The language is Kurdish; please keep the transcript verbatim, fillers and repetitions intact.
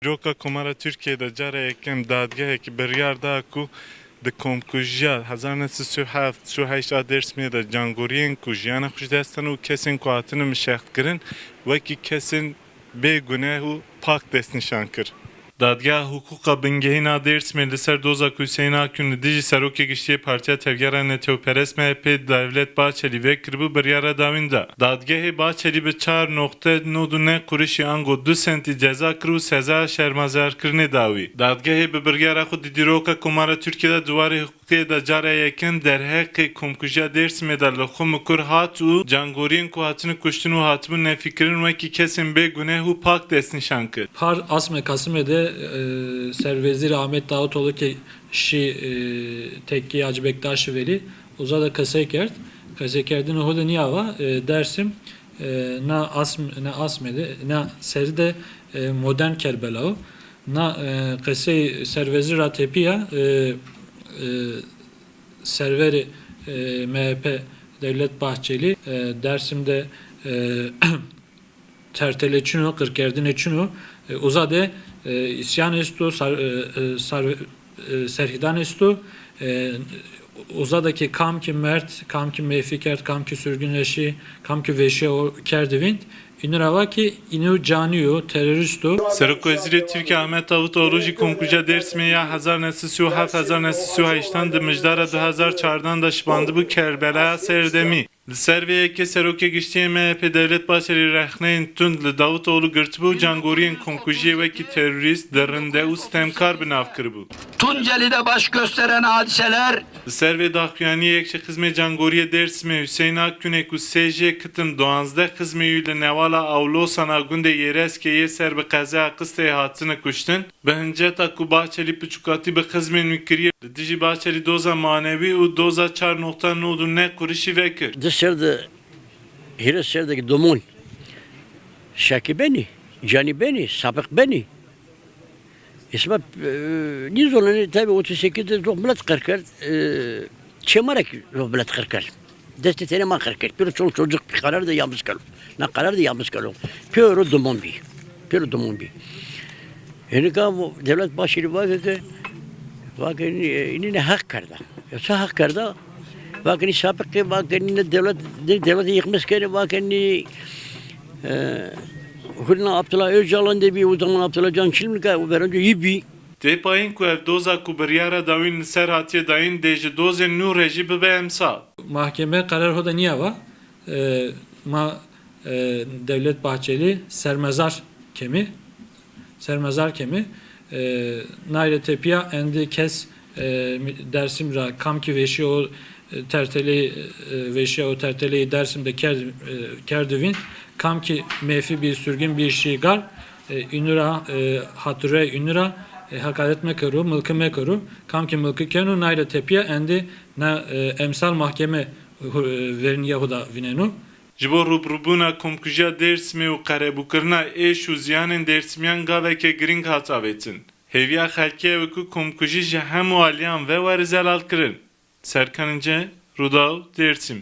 Dîroka Komara Tirkiyê de cara yekem dadgehekî biryar da ku di komkujiya hezar neh sed û sî û heft sî û heşt a Dêrsimê de cangoriyên ku jiyana xwe ji dest dan û kesên ku hatine mişextkirin wekî kesên bê guneh û pak destnîşan kir. Dadgeha Hiqûqa Bingehîn a Dêrsimê li ser doza ku Hüseyin Akgün li dijî Serokê Giştî yê Partiya Tevgera Netewperest M H P Devlet Bahçelî vekiribû, biryara dawîn da. Dadgehê Bahçelî bi çar noqte nod û neh qurişî ango du sentî ceza kir û seza şermezarkirinê da wî. Dadgehê bi biryara xwe di dîroka Komara Tirkiyê de di warê hiqûqê de cara yekem derheqê komkujiya Dêrsimê de li xwe mikur hat û cangoriyên ku hatine kuştin û hatibûn nefîkirin wekî kesên bê guneh û pak destnîşan kir. Par asmê Kasımê de, e, Serwezîr Ahmet Davutoğlu ke şî, e, tekkî Hacı Bektaşî Velî, uza de qesey kerd. Qeseykerdinê ho de nîya va, e, Dersim, e, na asm-, na asmê de, na serî de, e, modern Kerbela o. Na, e, qesey serwezîr ra tepîya, e, e, serverê, e, M H P Devlet Bahçeli, e, Dersim de, e, tertele çin o, qirkerdine çin o, e, uza de, e, îsyan esto, sar-, e, e, sar-, e, serhîdan esto, e, uza de ki kam ki merd, kam ki mêfî kerd, kam ki sürgünleşî, kam ki veşiya o kerdi vînd, înû ra va ki înû canî yo, terorîst o. Serokwezîrê Tirkiyê Ahmet Davutoğlu jî komkujiya Dêrsimê ya hezar neh sed û sî û heft hezar neh sed û sî û heştan di mijdara du hezar çardan de şibandibû Kerbelaya Serdemî. Li ser vê yekê Serokê Giştî yê M H P Devlet Bahçelî rexneyên tund li Davutoğlu girtibû û cangoriyên komkujiyê wekî terorîst, dirinde û sitemkar bi nav kiribû. Tunceli'de baş gösteren hadiseler Li ser vê daxuyaniyê yek ji xizmê cangoriyê Dêrsimê Hüseyin Akgünê ku sê jê kitin duwazdeh xizmê wî li newala Awlosan a gundê Yêreskê yê ser bi qezeya Qisteyê hatine kuştin, bi hinceta ku Bahçelî piçûkatî bi xizmên wî kiriye, li dijî Bahçelî doza manewî û doza çar noqta nod û neh qurişî vekir. Di ser de hîrê serdekî domon şekî benî, canî benî, sabiq benî. Îsma, e, nîzonenî tabi otuz sekiz de zor millet qir kerd, e, çêmarek zor millet qir kerd. Destê tenê man qir kerd. Pêro çoluk çocuk karar de yalnız kelo. Na karar de yalnız kelo. Pêro domon bî. Pêro domon bî. Hinika bu devlet başîrî vake ke, vake nî, e, nî ne hak kerda. Ya ça hak kerda? Vake nî sabiqê, vake nî ne devlet, ne devlet yıkmış kere, vake nî, e, Hurna Abdullah Öcalan de bî, o zaman Abdullah Can Çilmika, o verence yî bî. Tê payîn ku ev doza ku biryara dawîn li ser hatiye dayîn dê ji dozên nû re jî bibe emsal. Mahkeme karar ho de nîya va, e, ma, e, Devlet Bahçeli sermezar kemî, sermezar kemî, e, nayre tepîya endi kes, e, Dersim ra kam ki veşiya o, e, tertelê, e, veşiya o terteleyê Dersim de kerd, e, kerdi vîn, kam ki mêfî bî, sürgün bî, şî gar, e, înû ra, e, hatire înû ra, e, hakaret mekero, milki mekero, kam ki milki keno, nayre tepîya endi na, e, emsal mahkeme, e, vernîya ho da vîneno. Ji bo rûbirûbûna komkujiya Dêrsimê û qerebûkirina êş û ziyanên Dêrsimiyan gaveke girîng hat avêtin. Hêviya xelkê ew e ku komkujî ji hemû aliyan ve were zelalkirin. Serkan Înce, Rûdaw, Dêrsim.